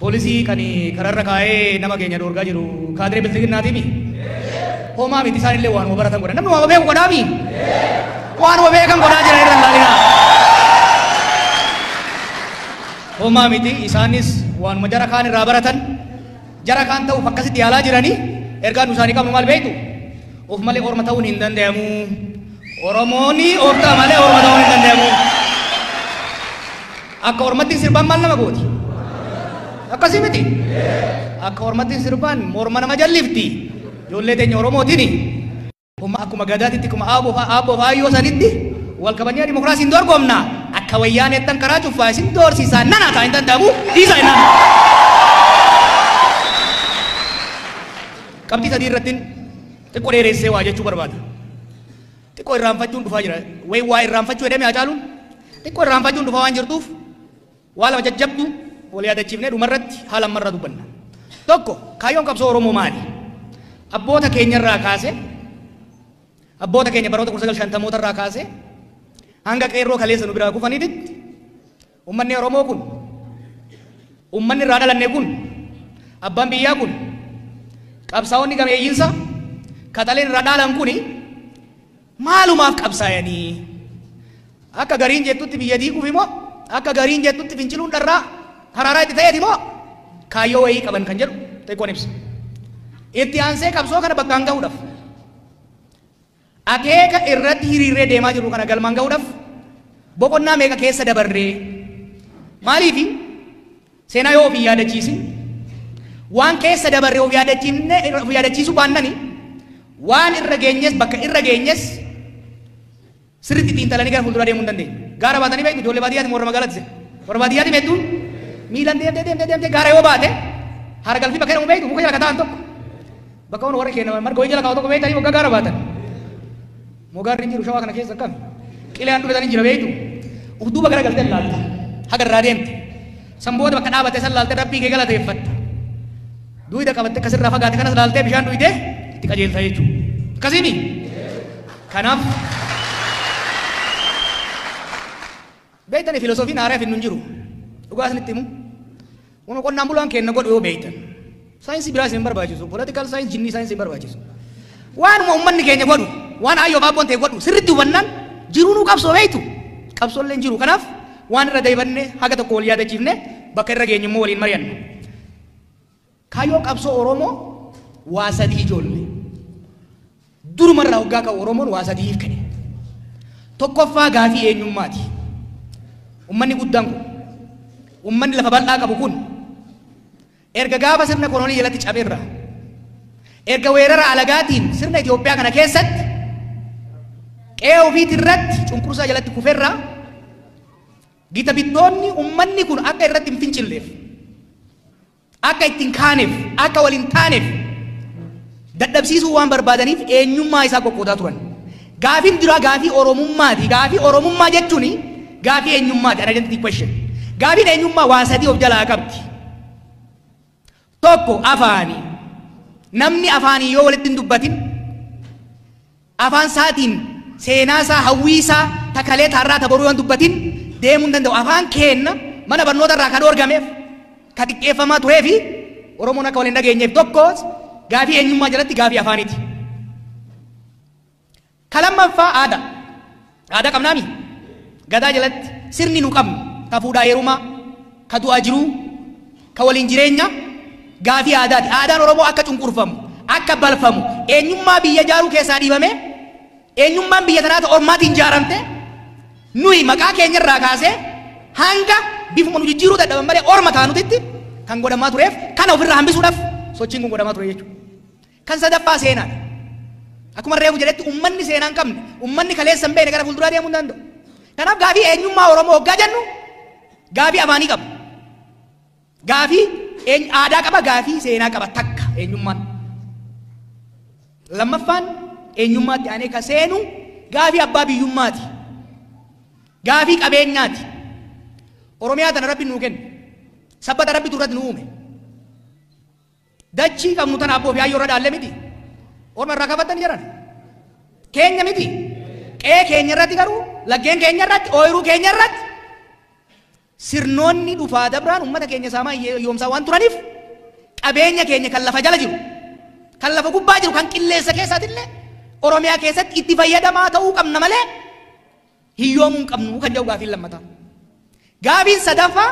Poolisii kan kararra kaa'ee nama keenya dhoorgaa jiru kaadiree bilxiginnaatiimi. Homaa miti, isaan illee waanuma baratan godhan. Namni waanuma beeku godhaami. Waanuma beekan godhaa jiran irra ilaalinaa. Homaa miti, isaanis waanuma jara kaan irraa baratan jara kaan ta'uuf akkasitti yaalaa jiranii. Ergaa nu isaanii qabnu maal beektu? Of malee orma ta'uun hin danda'amu. Oromooni of ta'a malee orma ta'uun hin danda'amu. Akka ormatti sirbaan maal nama gooti? Akkasii miti. Akka ormatti sirbaan morma nama jallifti. Ijoollee teenya Oromootiin akkuma gadaatitti, akkuma aabboo fi aayyoo sanitti wal kabajnee dimokiraasiin dorgomna. Akka wayyaaneettan karaa cuffaa isin doorsisaa nana ta'a hin danda'amu, dhiisa innaan. Qabxii sadii irratti xiqqoo dheeressee waa jechuu barbaada. Xiqqoo irraanfachuun dhufaa jira. Wayi waa irraanfachuu jedhame Hacaaluun xiqqoo irraanfachuun dhufaa waan jirtuuf, waa lama jajjabdu wal yaadachiifnee dhumarratti haala ammarraa dubbanna. Tokko, kaayyoon qabsoo Oromoo maali? Abboota keenyarraa kaasee, abboota keenya baroota 1950moota irraa kaasee hanga qeerroo kaleessa nu biraa kufaniititti, ummanni Oromoo kun, ummanni irraa dhalanne kun, abbaan biyyaa kun, qabsaa'onni gameeyyiinsa kaxaleen irraa dhaalan kuni maalumaaf qabsaa'anii? Akka gariin jettutti biyya diiguuf immoo, akka gariin jettutti finciluun dharraa haraaraa itti ta'eeti immoo, kaayyoo wayii qaban kan jedhu xiqqoon ibsa. Itti aansee, qabsoo kana bakkaan gahuudhaaf, akeeka irratti hiriirree deemaa jirru kana galmaan gahuudhaaf boqonnaa meeqa keessa dabarree? Maaliifi seenaa yoo of hin yaadachiisin, waan keessa dabarree of yaadachiifne of yaadachiisuu baannani, waan irra geenyes, bakka irra geenyes sirriitti xiinxalanii gara fuulduraa deemuu hin dandeenye. Gaara baatanii beektu? Ijoollee baadiyyaati warra magaalaatti? Warra baadiyyaati beektu? Miilaan deemtee deemtee deemtee gaara yoo baate, hara galfii bakka jedhamu beektu? Muka jala kataan tokko, bakka warri keenya marga wayii jala kaa'u tokko beektanii? Waggaa gaara baatan mogaarri hin jiru. Shawaa kana keessa akkami qileen dhufetanii jira beektu? Uf duuba gara galtee laalta, haga irraa deemte. San booda bakka dhaabate san laaltee Rabbii kee galateeffatta. Duyda qabatte akkasirraa fagaate kanas laaltee bishaan duydee itti qajeelta jechuudha. Akkasiimi? Kanaaf beektani, filosoofiin haaraa finnu hin jiru. Dhugaa isinitti himu. Waan qonnaan bulaan kenna godhu yoo beektan, saayinsii biraa isin hin barbaachisu. Political science, jinnii saayinsii hin barbaachisu. Waanuma uummanni keenya godhu, waan aayyoo baabboon ta'e godhu sirriitti hubannaan jiruu nu qabsoo beektu. Qabsoollee hin jiru. Kanaaf waan irra deebanne haga tokko wal yaadachiifne, bakka irra geenyu immoo waliin mari'anna. Kaayyoo qabsoo Oromoo waa sadii ijoollee. Durumarraa hoggaa ka'u Oromoon waa sadiif ka'e. Tokkoffaa, gaafii eenyummaati. Uummanni guddaan kun, uummanni lafa bal'aa qabu kun, erga gaafa sirna kolonii jalatti cabeerra, erga weerara alagaatiin sirna Itoophiyaa kana keessatti qe'ee ofiitii irratti cunqursaa jalatti kufeerra, gita bittoonni uummanni kun akka irratti hin fincilleef, akka ittiin kaaneef, akka waliin taaneef dadhabsiisuu waan barbaadaniif eenyummaa isaa qoqqoodaa turan. Gaafiin duraa gaafii Oromummaati. Gaafii Oromummaa jechuun gaafii eenyummaati. An identity question. Gaafiin eenyummaa waa sadii of jalaa qabdi. Tokko, afaani. Namni afaanii yoo walitti hin dubbatin, afaan isaatiin seenaa isaa, hawwii isaa, takalee taarraa taboruu yoo hin dubbatin deemuu hin danda'u. Afaan keenna mana barnoota irraa kan dhoorgameef, ka xiqqeeffamaa turee fi Oromoon akka wal hin dhageenyeef, tokko gaafii eenyummaa jalatti gaafii afaaniiti. Ka lammaffaa aadaa. Aadaa qabnaami. Gadaa jalatti sirni nu qabnu ka fuudhaa heerumaa, ka du'aa jiruu, ka waliin jireenya gaafii aadaati. Aadaan Oromoo akka cunqurfamu, akka balfamu, eenyummaa biyya ijaaruu keessaa dhiibamee, eenyummaan biyya tanaa ormaatiin ijaaramte, nuyi maqaa keenya irraa kaasee hanga bifuma nu jijjiiruu dadhaban malee orma taanutitti kan godhamaa tureef, kana ofirraa hambisuudhaaf sochiin kun godhamaa ture jechuudha. Kan sadaffaa seenaadha. Akkuma reefu jedhetti, uummanni seenaa hin qabne, uummanni kaleessa hin beekne gara fuulduraa deemuu hin danda'u. Kanaaf gaafii eenyummaa Oromoo hoggaa jennu gaafii afaanii qaba. Gaafii aadaa qaba, gaafii seenaa qaba, takka eenyummaan. Lammaffaan, eenyummaatti aanee ka seenu gaafii abbaa biyyummaati. Gaafii qabeenyaati. Oromiyaa tana Rabbi nuu kenne. Sabbata Rabbitu irratti nu uume. Dachii qabnu tana abboo fi hayyoo irra dhaalle miti. Orma irraa kafattan jedhan. Keenya miti. Qe'ee keenya irratti garuu, laggeen keenya irratti, ooyiruu keenya irratti Sirnoonni dhufaa dabraan uummata keenya saamaa yoomsaa waan turaniif qabeenya keenya kan lafa jala jiru, kan lafa gubbaa jiru, kan qilleensa keessaatillee Oromiyaa keessatti itti fayyadamaa ta'uu qabna malee hiyyoomuu hin qabnu kan jedhu gaafiin lammataa. Gaafiin sadaffaa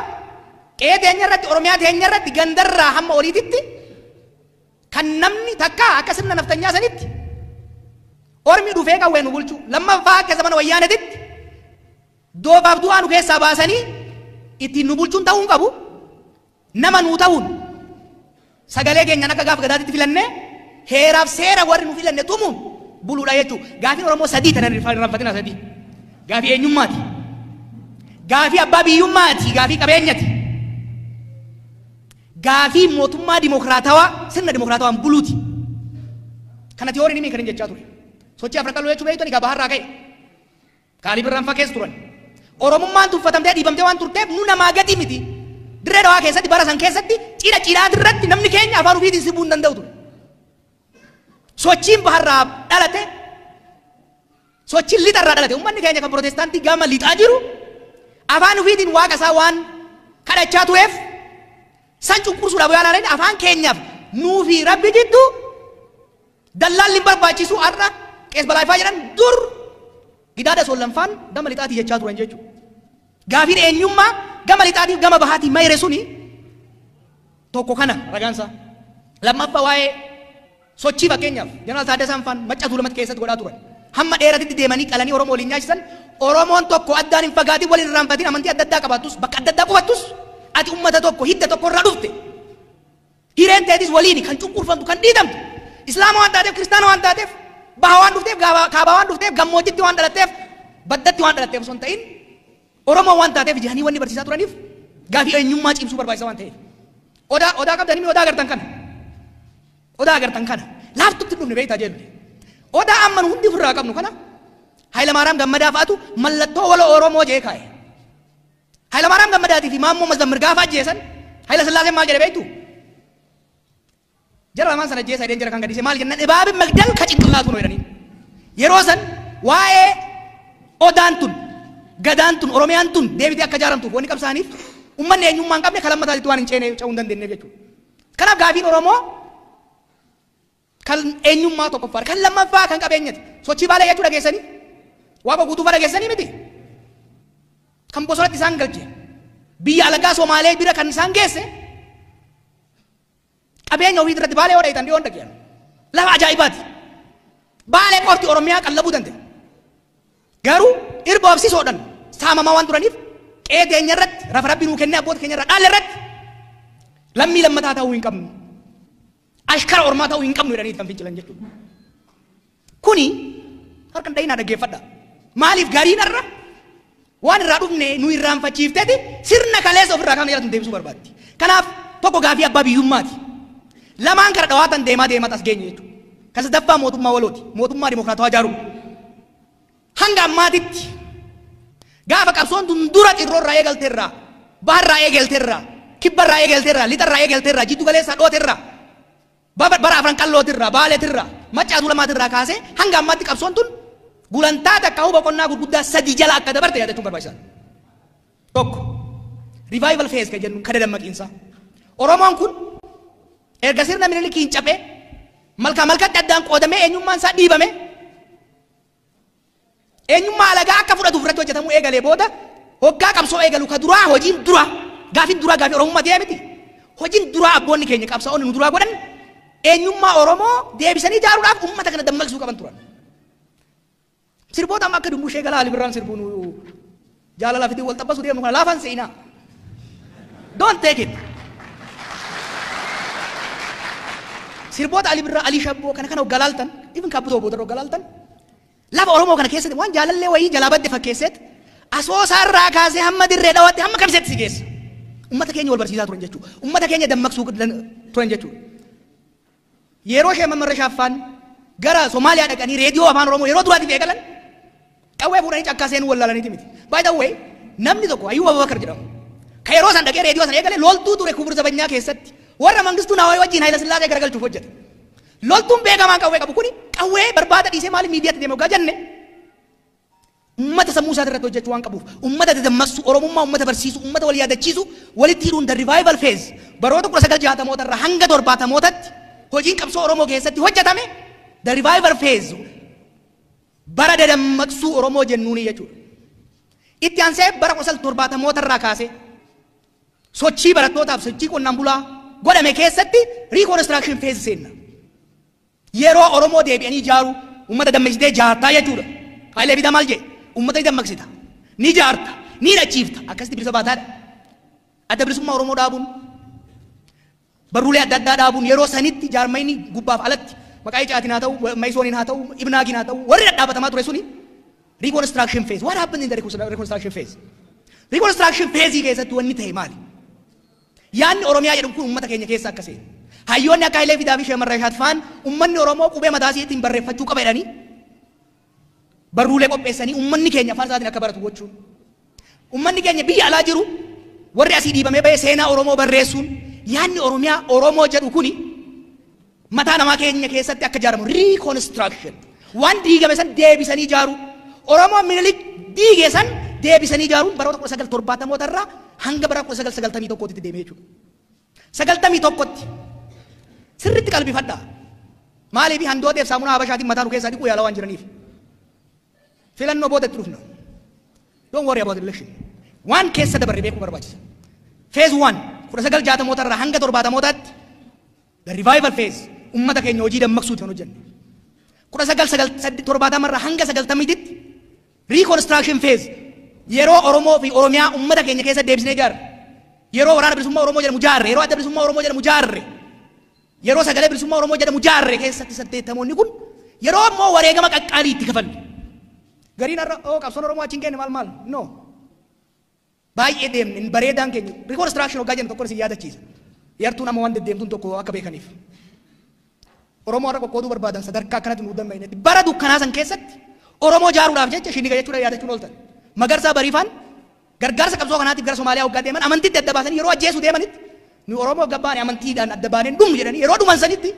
qe'ee teenya irratti, Oromiyaa teenya irratti gandarraa hamma oliititti kan namni takka akka sirna naftanyaa sanitti ormi dhufee qawwee nu bulchu, lammaffaa akka zamana wayyaanetitti doofaaf du'aa nu keessaa baasanii ittiin nu bulchuun ta'uu hin qabu. Nama nuu ta'uun sagalee keenyaan akka gaafa gadaatitti filannee heeraaf seera warri nu filanne tumuun buluudha jechuudha. Gaafiin Oromoo sadii tanan irraanfatina sadii. Gaafii eenyummaati. Gaafii abbaa biyyummaati. Gaafii qabeenyati. Gaafii mootummaa dimokiraatawaa sirna dimokiraatawaan buluuti. Kana tiyooriin himii kan hin jechaa ture. Sochii Afran Qalloo jechuun beektonni gaa baharraa ka'e. Kaalii birraan fakkeessa turan. Oromummaan tuffatamtee dhiibamtee waan turteef nu namaa gadi miti. Dirree Dhawaa keessatti bara san keessatti cidha cidhaati irratti namni keenya afaan ofiitiin sirbuu hin danda'u ture. Sochiin baharraa dhalate, sochiin lixarraa dhalate, uummanni keenya kan pirootestaantii gama lixaa jiru afaan ofiitiin waaqa isaa waan kadhachaa tureef san cunqursuudhaaf yoo ilaalan afaan keenyaaf nuu fi rabbi jidduu dallaalli hin barbaachisu. Har'a qees balaayifaa jedhan, dur gidaada soollanfaan gama lixaatii jechaa turan jechuudha. Gaafiin eenyummaa gama lixaatiif gama bahaatii mayre suni tokko kana ragaansaa. Lammaffaa waa'ee sochii fakkeenyaaf Jeneraal Taaddasaan faan Macca Tuulamatti keessatti godhaa turan. Hamma dheeratitti deemanii qalanii Oromoo waliin nyaachisan. Oromoon tokko addaan hin fagaatin, waliin irraanfatin, amantii adda addaa qabaattus, bakka adda addaa qubattus, ati ummata tokko, hidda tokko irraa dhufte. Hireen teetis waliini kan cunqurfamtu, kan dhiitamtu. Islaama waan taateef, kiristaana waan taateef, baha waan dhufteef, kaabaa waan dhufteef, gammoojjitti waan dhalatteef, baddatti waan dhalatteef osoo hin ta'in Oromoo waan taateef jedhanii wanni barsiisaa turaniif gaafii eenyummaa cimsuu barbaachisa waan ta'eef. Odaa qabdanii odaa agartan kana. Odaa agartan kana. Laaftutti dhufne beektaa jedhu. Odaa amma nu hundi ofirraa qabnu kana Hayilamaariyaam Gammadaa fa'atu mallattoo wala Oromoo jee kaa'e. Hayilamaariyaam Gammadaatii fi Maammoo Mazammir gaafa ajjeesan Hayila Sillaaseen maal jedhe beektu? Jara lamaan sana ajjeesaa jedheen jara kan gadhiise maal jennaan እባብን መግደል ከጭንቅላቱ ነው jedhanii. Yeroo san waa'ee odaan tun, gadaan tun, Oromiyaan tun deebitee akka ijaaramtuuf wanni qabsaaniif uummanni eenyummaa hin qabne kan lammataatti waan hin ceene ce'uu hin dandeenyeef jechuudha. Kanaaf gaafiin Oromoo kan eenyummaa tokkoffaadha. Kan lammaffaa kan qabeenyati. Sochii Baalee jechuu dhageessanii? Waaqa guutuu fa dhageessanii miti? Kan bosonatti isaan galche. Biyya alagaa Somaalee bira kan isaan geesse qabeenya ofii irratti Baalee yoo dhayitan dhiyoon dhageessan. Lafa ajaa'ibaati. Baalee qofti Oromiyaa qallabuu danda'e. Garuu irba obsisoodhaan saamamaa waan turaniif qe'ee teenya irratti rafa rabbi nuu kennee abboota keenya irraa dhaalle irratti lammii lammataa ta'uu hin qabnu. Ashkara ormaa ta'uu hin qabnu jedhanii kan fincilan jechuudha. Kuni harka hin dhayinaa dhaggeeffadha. Maaliif gariin irra waan irraa dhufne nu irraanfachiifteeti sirna kaleessa ofirraa kaafne jalatti nu deebisuu barbaaddi. Kanaaf tokko gaafii abbaa biyyummaati. Lamaan kara dhawaatan deemaa deemaa as geenye jechuudha. Kan sadaffaa mootummaa walooti. Mootummaa dimokiraatawaa ijaaruu. Hanga ammaatitti gaafa qabsoon tun dura xirroo irraa eegalteerraa, baharraa eegalteerraa, kibbarraa eegalteerraa, lixarraa eegalteerraa, jiddu galeessaa dhooterraa, bara Afran Qallootirraa, Baaleetirraa, Maccaa Tuulamaatirraa kaasee hanga ammaatti qabsoon tun gulantaa takka boqonnaa gurguddaa sadii jala akka dabarte yaadachuun barbaachisaadha. Tokko revival phase kan jennu kada dammaqiinsaa. Oromoon kun erga sirna Minilikiin caphee malkaa malkatti addaan qoodamee eenyummaan isaa dhiibame eenyummaa alagaa akka fudhatuuf irratti hojjetamuu eegalee booda hoggaa qabsoo eegalu ka duraa hojiin dura gaafin duraa gaafii Oromummaa ta'ee miti. Hojiin duraa abboonni keenya qabsaa'onni nu duraa godhan eenyummaa Oromoo deebisanii ijaaruudhaaf uummata kana dammaqsuu qaban turan. Sirboota amma akka Dumbushee Galaa Ali Birraan sirbuun jaalala fitii wal xabbasuu deemnu kana laafan seenaa. Don't take it. Sirboota Ali Birraa, Ali Shabboo kana kana hoggaa even Kaabbutoo booda hoggaa laaltan lafa Oromoo kana keessatti waan jaalallee wayii jalaa badde fakkeesseet Asoosaa irraa kaasee hamma Dirree Dhawaatti hamma Kamiseetti si geessa. Uummata keenya wal barsiisaa turan jechuudha. Uummata keenya dammaqsuu turan jechuudha. Yeroo ishee Mamarra Shaaffaan gara Somaaliyaa dhaqanii reediyoo afaan Oromoo yeroo duraatiif eegalan qawwee fuudhanii cakkaa seenuu wallaalaniiti miti. By the way, namni tokko Ayyuu Abubakar jedhamu. Ka yeroo san dhaqee reediyoo sana eegale loltuu ture Kubur Zabanyaa keessatti. Warra Mangistuu Nawaayii wajjin Hayila Sillaasee garagalchuuf hojjete. Loltuun beekamaan qawwee qabu kuni qawwee barbaada dhiisee maaliif miidiyaatti deeme hoggaa jenne Ummata sammuu isaa irratti hojjechuu waan qabuuf, ummata dadammaqsu, Oromummaa ummata barsiisu, ummata wal yaadachiisu, walitti hidhuun the revival phase baroota 1960moota irraa hanga 70mootatti hojiin qabsoo Oromoo keessatti hojjetame the revival phase bara dadammaqsuu Oromoo jennuuni jechuudha. Itti aansee bara 1970moota irraa kaasee sochii barattootaaf sochii qonnaan bulaa godhame keessatti reconstruction phase seenna. Yeroo Oromoo deebi'anii ijaaru, ummata dammaqsitee jaartaa jechuudha. Hayilee Fidaa maal jedhe? Ummata ni dammaqsita, ni jaarta, ni hidhachiifta, akkasitti bilisa baataadha. Adda Bilisummaa Oromoo dhaabuun, barruulee adda addaa dhaabuun, yeroo sanitti jaarmayni gubbaaf alatti maqaa icaatiin haa ta'u, Mayisooniin haa ta'u, Ibnaagiin haa ta'u, warri dhadhaabatamaa ture suni reconstruction phase. What happened in the reconstruction phase? Reconstruction phase keessatti wanni ta'e maali? Yaadni Oromiyaa jedhamu kun uummata keenya keessa akka seenu. Hayyoonni akka Hayilee Fidaa fi Sheemarra Shaat faan uummanni Oromoo qubee mataa isiitiin barreeffachuu qaba jedhanii barruulee qopheessanii uummanni keenya afaan isaatiin akka baratu gochuun. Uummanni keenya biyya alaa jiru warri asii dhiibamee bahee seenaa Oromoo barreessuun, yaadni Oromiyaa Oromoo jedhu kuni mataa namaa keenya keessatti akka ijaaramu reconstruction, waan diigame san deebisanii ijaaru, Oromoo Minilik diige san deebisanii ijaaruun baroota 1970moota irraa hanga bara 1991tti deemee jechuudha. 91tti sirriitti qalbifadhaa. Maaliif? Handooteef saamunaa Habashaatiin mataa nu keessaa dhiquu yaalaa waan jiraniif. Filannoo booda itti dhufna. Don't worry about election. Waan keessa dabarre beekuu barbaachisa. Phase 1 1960moota irraa hanga 70mootaatti the revival phase, ummata keenya hojii dammaqsuuti kan hojjenne. 1970 irraa hanga 90miititti reconstruction phase, yeroo Oromoo fi Oromiyaa ummata keenya keessa deebisnee ijaarre. Yeroo Waraana Bilisummaa Oromoo jedhamu ijaarre, yeroo Adda Bilisummaa Oromoo jedhamu ijaarre, yeroo Sagalee Bilisummaa Oromoo jedhamu ijaarre keessatti 80moonni kun yeroo ammoo wareegama qaqqaalii itti kafalle. Gariin har'a oo qabsoon Oromoo achi hin geenye maal maal, no. Baay'ee deemne bareedaan keenya. Reconstruction hoggaa jennu tokko isin yaadachiisa. Yartuun amma waan deddeemtuun tokko akka beekaniif. Oromoo har'a qoqqooduu barbaadan sadarkaa akkanatti nu damma'inetti bara dukkanaa san keessatti Oromoo ijaaruudhaaf jecha shiniga jechuudha yaadachuun ooltan. Magarsaa Bariifaan gargaarsa qabsoo kanaatiif gara Somaaliyaa hoggaa deeman amantiitti adda baasanii yeroo ajjeesuu deemanitti, nu Oromoo gabbaane amantiidhaan adda baaneen dhumnu jedhanii yeroo dhuman sanitti,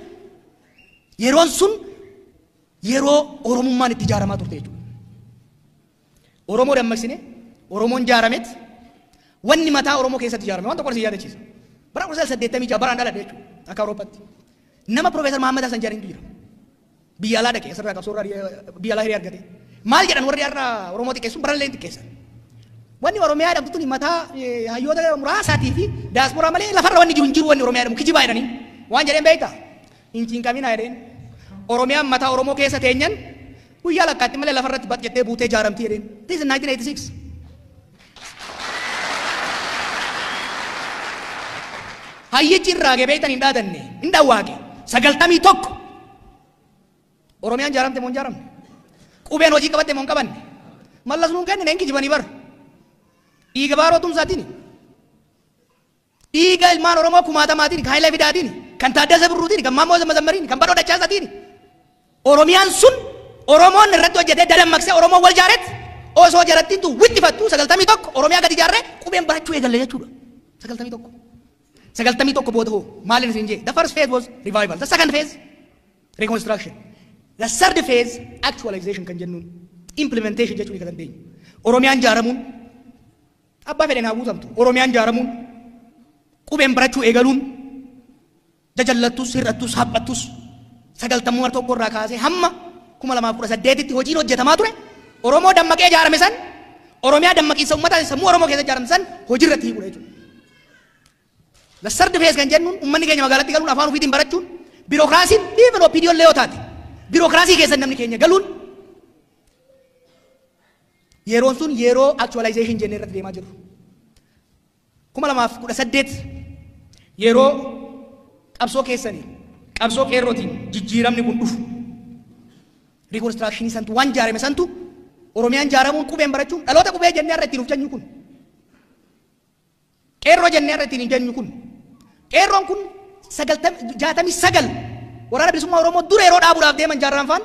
yeroon sun yeroo Oromummaan itti ijaaramaa turte jechuudha. Oromoo dammaqsine, Oromoon ijaaramet, wanni mataa Oromoo keessatti ijaarame waan tokko isin yaadachiisa. Bara 1986 baraan dhaladhe jechuudha akka Awurooppaatti. Nama Profeesar Mahammad Hassan jedhanitu jira. Biyya alaa dhaqee asirraa qabsoo irraa biyya alaa hiree argate. Maal jedhan? Warri har'a Oromoo xiqqeessuun barallee xiqqeessan. Wanni Oromiyaa jedhamtu tuni mataa hayyoota muraasaatii fi daasporaa malee lafarra wanni jiru hin jiru, wanni Oromiyaa jedhamu kijibaa jedhanii. Waan jedheen beektaa? Hin cinqaminaa jedheen. Oromiyaan mataa Oromoo keessa teenyan guyyaa lakkaatti malee lafarratti bat jettee buutee ijaaramti jedheen. This is 1986. Hayyichi irraa beektan hin dhaadanne, hin dhawwaaqe. 91 Oromiyaan ijaaramte moo hin ijaaramne? Qubeen hojii qabatte moo hin qabanne? Mallas nuun kennine, hin kijibanii bara. Dhiiga Baaroo Tumsaatiin, dhiiga ilmaan Oromoo kumaatamaatiin, kan Hayilee Fidaatiin, kan Taaddasa Birruutiin, kan Maammoo Mazammariin, kan Badhoo Dachaasaatiin. Oromiyaan sun Oromoon irratti hojjetee dadammaqsee Oromoo wal jaaretti osoo jarattiintu wixxifattu 91 Oromiyaa gadi ijaarree qubeen barachuu eegalle jechuudha. 91. 91 booda hoo maaliin isin jee? The first phase was revival. The second phase, reconstruction. The third phase, actualization kan jennuun, implementation jechuun kan dandeenyu. Oromiyaan ijaaramuun abbaa fedhen haa guutamtu. Oromiyaan ijaaramuun, qubeen barachuu eegaluun, jajallattus hir'attus haphattus 91 irraa kaasee hamma 2018tti hojiin hojjetamaa ture Oromoo dammaqee ijaarame san, Oromiyaa dammaqiinsa uummataa sammuu Oromoo keessa ijaarame san hojii irratti hiikudha jechuudha. The third phase kan jennuun uummanni keenya magaalatti galuun, afaan ofiitiin barachuun, biirokiraasiin even OPDOn illee yoo taate biirokiraasii keessa namni keenya galuun, yeroon sun yeroo actualization jennee irratti deemaa jiru. 2018 yeroo qabsoo keessanii, qabsoo qeerrootiin jijjiiramni kun dhufu. Reconstructionii santu, waan ijaarame santu, Oromiyaan ijaaramuun, qubeen barachuun, dhaloota qubee jennee har'a ittiin uf jennu kun, qeerroo jennee har'a ittiin hin jennu kun, qeerroon kun 69 Waraana Bilisummaa Oromoo dura yeroo dhaabuudhaaf deeman jaarraan faan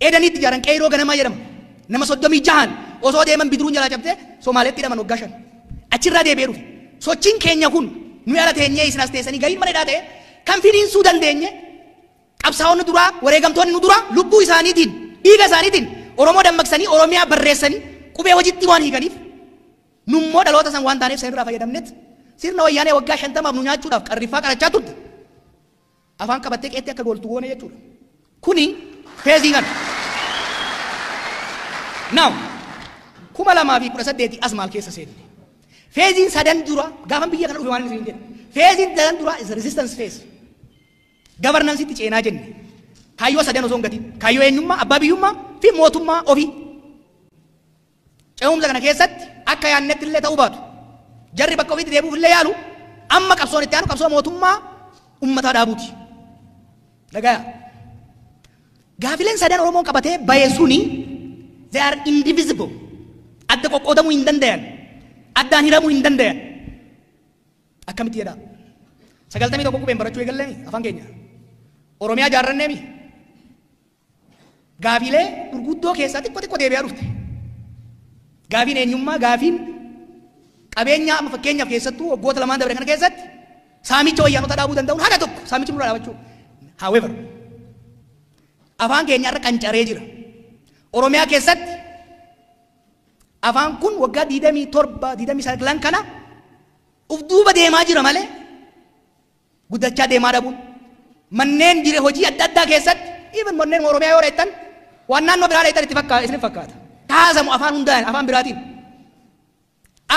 Edanitti ijaaran, qeerroo ganamaa jedhama. Nama 36n osoo deeman bidiruun jalaa cabtee Somaaleetti hidhaman waggaa 5. Achirraa deebi'ee dhufe. Sochiin keenya kun nuyi ala teenyee isin as teessanii gariin mana hidhaa ta'e kan finiinsuu dandeenye, qabsaa'onni duraa, wareegamtoonni nu duraa lubbuu isaaniitiin, dhiiga isaaniitiin Oromoo dammaqsanii Oromiyaa barreessanii qubee hojiitti waan hiikaniif nummoo dhaloota san waan taaneef san irraa fayyadamnet sirna wayyaanee waggaa 50 nu nyaachuudhaaf qarriffaa qarachaa turte. Afaan qabattee qeetti akka gooltu goone jechuudha. Kuni feezii kana. Now 2018 as maal keessa seenne? Feeziin sadan dura gaafan biyya kana dhufe waan isin jedhe. Feeziin sadan dura is resistance phase. Governance itti ceenaa jenne. Kaayyoo sadan osoo hin gatin. Kaayyoo eenyummaa, abbaa biyyummaa fi mootummaa ofii. Ce'umsa kana keessatti akka yaannetti illee ta'uu baatu. Jarri bakka ofiitti deebi'uuf illee yaalu amma qabsoon itti aanu qabsoo mootummaa uummataa dhaabuuti. Dhagaya. Gaafileen sadan Oromoon qabatee baye suni they are indivisible. Adda qoqqoodamuu hin dandayan. Addaan hiramuu hin dandayan. Akkamitti jedhaa? 91 qubeen barachuu eegalleemi afaan keenya. Oromiyaa jaarranneemi. Gaafilee gurguddoo keessaa xiqqoo xiqqoo deebi'aa dhufte. Gaafiin eenyummaa, gaafiin qabeenya amma fakkeenyaaf keessattuu waggoota lamaan dabre kana keessatti saamicha wayyaanota dhaabuu danda'uun haga tokko saamichi nurraa dhaabachuu. However, afaan keenya irra qancaree jira. Oromiyaa keessatti afaan kun waggaa 27, 29 kana uf duuba deemaa jira malee guddachaa deemaa dhabuun manneen jire hojii adda addaa keessatti even manneen Oromiyaa yoo dheettan waan naannoo biraa dheettan itti fakkaata isin fakkaata. Kaasamu afaan hundaan afaan biraatiin.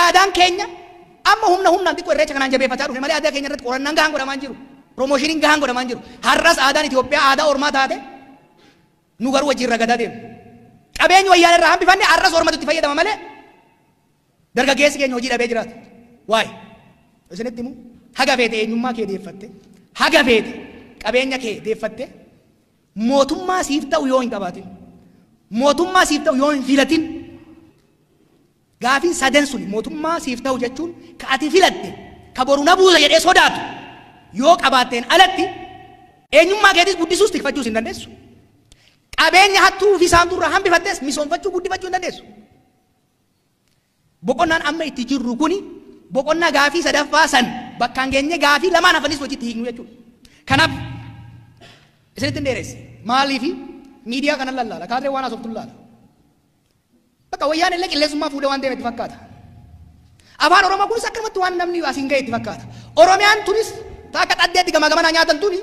Aadaan keenya amma humna humnaan xiqqoo irreecha kanaan jabeeffachaa dhufe malee aadaa keenya irratti qorannaan gahaan godhamaa hin jiru. Promotioniin gahaan godhamaa hin jiru. Har'as aadaan Itoophiyaa aadaa ormaa taate nu garuu wajjin ragadaa deemu. Qabeenyi wayyaan irraa hambifanne har'as ormatu itti fayyadama malee dargaggeessi keenya hojii dhabee jiraata. Waay isinitti himu haga feete eenyummaa kee deeffatte haga feete qabeenya kee deeffatte mootummaa siif ta'u yoo hin qabaatin mootummaa siif ta'u yoo hin filatin gaafiin sadan suni mootummaa siif ta'u jechuun ka ati filatte ka boru na buusa jedhee sodaatu yoo qabaatteen alatti eenyummaa keetis guddisuus tikfachuus hin dandeessu. Qabeenya hattuu fi saamtuu irraa hambifattes misoomfachuu guddifachuu hin dandeessu. Boqonnaan amma itti jirru kuni boqonnaa gaafii sadaffaa san bakkaan geenye gaafii lamaan hafanis hojiitti hiiknu jechuudha. Kanaaf isinitti hin dheeresse. Maaliifi miidiyaa kana lallaala kaadree waan haasoftu laala. Bakka wayyaan illee qilleensummaa fuudhee waan deeme itti fakkaata. Afaan Oromoo kunis akkanumatti waan namni asiin ga'e itti fakkaata. Oromiyaan tunis akka xaddeetti gamaa gamanaa nyaatan tuni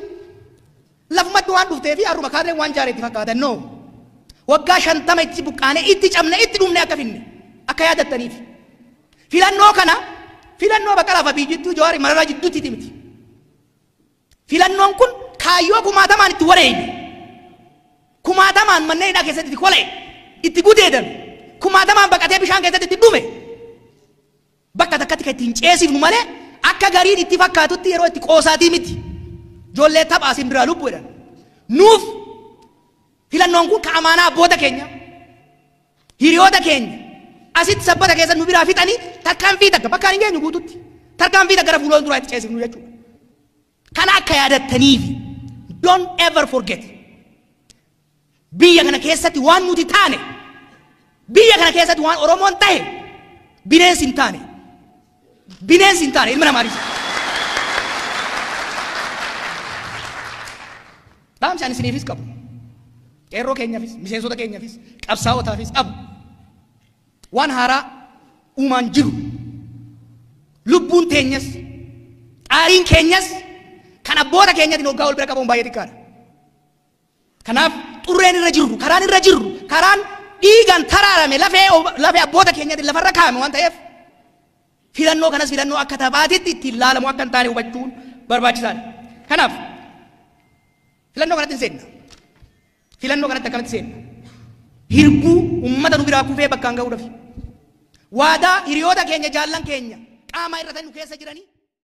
lafumatti waan dhuftee fi har'uma kaadreen waan jaare itti fakkaata. No. Waggaa 50 itti buqqaanee itti cabne itti dhumne akka finne akka yaadattaniif. Filannoo kana filannoo bakka lafa biyyittuu Jawaari Mararaa jidduutti miti. Filannoon kun kaayyoo kumaatamaan itti wareeyne. Kumaatamaan manneen hidhaa keessatti itti kolee itti gudeedame. Kumaatamaan baqatee bishaan keessatti itti dhume. Bakka takkatti kan ittiin ceesifnu malee akka gariin itti fakkaatutti yeroo itti qoosaatii miti. Ijoollee taphaa isin biraa lubbuu jedhan. Nuuf filannoon kun ka amaanaa abboota keenya hiriyoota keenya asitti sabbata keessa nu biraa fixanii tarkaanfii takka bakka hin geenyu guututti tarkaanfii takka gara fuula duraa itti ceesifnu jechuudha. Kana akka yaadattaniif don't ever forget. Biyya kana keessatti waan nuti taane biyya kana keessatti waan Oromoon tahe bineensi hin taane bineensi hin taane ilma namaatis. Dhaamsi ani isiniifis qabu. Qeerroo keenyaafis, miseensota keenyaafis, qabsaa'otaafis qabu. Waan haaraa uumaan jiru. Lubbuun teenyas, xaariin keenyas kan abboota keenyatiin hoggaa ol bira qabamu baay'ee xiqqaadha. Kanaaf xurreen irra jirru, karaan irra jirru, karaan dhiigaan taraarame lafee abboota keenyatiin lafarra kaa'ame waan ta'eef filannoo kanas filannoo akka taphaatitti ittiin laalamu akka hin taane hubachuun barbaachisaadha. Kanaaf filannoo kanatti hin seenna. Filannoo kanatti akkamitti seenna? Hirbuu uummata nu biraa kufee bakkaan ga'uudhaaf. Waadaa hiriyoota keenya jaallan keenya qaama irra nu keessa jiranii